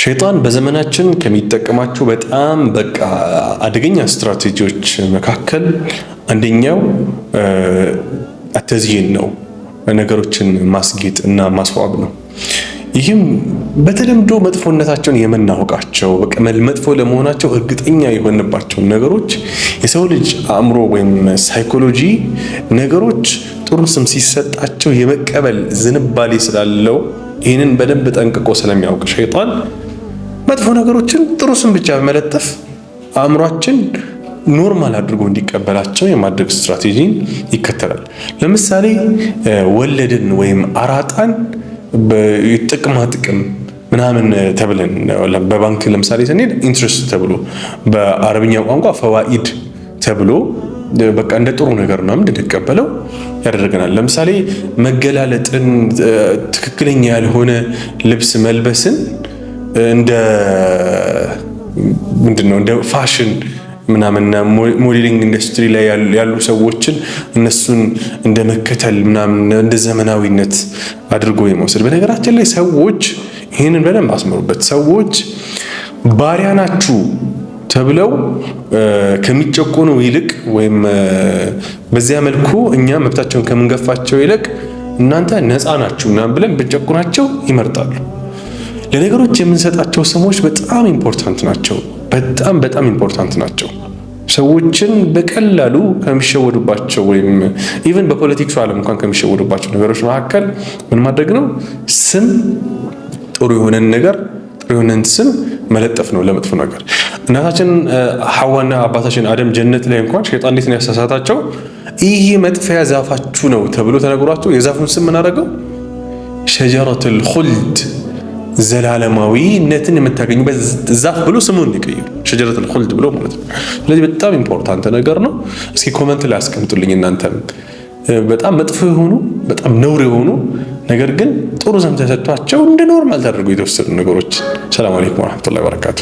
ሸይጣን በዘመናችን ከሚጠቀማቸው በጣም በቃ አደገኛ ስትራቴጂዎች መካከል አንደኛው التزيين ነው፣ ነገሮችን ማስጌጥ እና ማስዋብ ነው። ይህም በተለምዶ መጥፎነታቸውን የምናውቃቸው በቃ መጥፎ ለመሆናቸው እርግጠኛ የሆንባቸውን ነገሮች የሰው ልጅ አእምሮ ወይም ሳይኮሎጂ ነገሮች ጥሩ ስም ሲሰጣቸው የመቀበል ዝንባሌ ስላለው ይህንን በደንብ ጠንቅቆ ስለሚያውቅ ሸይጣን መጥፎ ነገሮችን ጥሩ ስም ብቻ በመለጠፍ አእምሯችን normal አድርጎ እንዲቀበላቸው የማድረግ ስትራቴጂን ይከተላል። ለምሳሌ ወለድን ወይም አራጣን ጥቅማ ጥቅም ምናምን ተብለን በባንክ ለምሳሌ ስንሄድ interest ተብሎ፣ በአረብኛ ቋንቋ فوائد ተብሎ በቃ እንደ ጥሩ ነገር ምናምን እንድንቀበለው ያደርገናል። ለምሳሌ መገላለጥን፣ ትክክለኛ ያልሆነ ልብስ መልበስን እንደ ምንድን ነው እንደ ፋሽን ምናምን modeling industry ላይ ያሉ ሰዎችን እነሱን እንደ መከተል ምናምን እንደ ዘመናዊነት አድርጎ የመውሰድ። በነገራችን ላይ ሰዎች ይህንን በደንብ አስምሩበት። ሰዎች ባሪያ ናችሁ ተብለው ከሚጨቆኑ ይልቅ ወይም በዚያ መልኩ እኛ መብታቸውን ከምንገፋቸው ይልቅ እናንተ ነፃ ናችሁ ምናምን ብለን ብንጨቁናቸው ይመርጣሉ። ለነገሮች የምንሰጣቸው ስሞች በጣም important ናቸው። በጣም በጣም important ናቸው። ሰዎችን በቀላሉ ከሚሸወዱባቸው ወይም even በ politics ኡ ዓለም እንኳን ከሚሸወዱባቸው ነገሮች መካከል ምን ማድረግ ነው? ስም፣ ጥሩ የሆነን ነገር፣ ጥሩ የሆነን ስም መለጠፍ ነው ለመጥፎ ነገር። እናታችን ሐዋና አባታችን አደም ጀነት ላይ እንኳን ሸይጣን እንዴት ነው ያሳሳታቸው? ይህ መጥፊያ ዛፋችሁ ነው ተብሎ ተነግሯቸው የዛፉን ስም ምን አደረገው? شجرة الخلد፣ ዘላለማዊነትን የምታገኙበት ዛፍ ብሎ ስሙን ይቀይሩ። شجرة الخلد ብሎ ማለት ነው። ስለዚህ በጣም important ነገር ነው። እስኪ comment ላይ አስቀምጡልኝ እናንተም በጣም መጥፎ የሆኑ፣ በጣም ነውር የሆኑ ነገር ግን ጥሩ ስም ተሰጥቷቸው እንደ normal ተደርገው የተወሰዱ ነገሮች። سلام عليكم ورحمة الله وبركاته።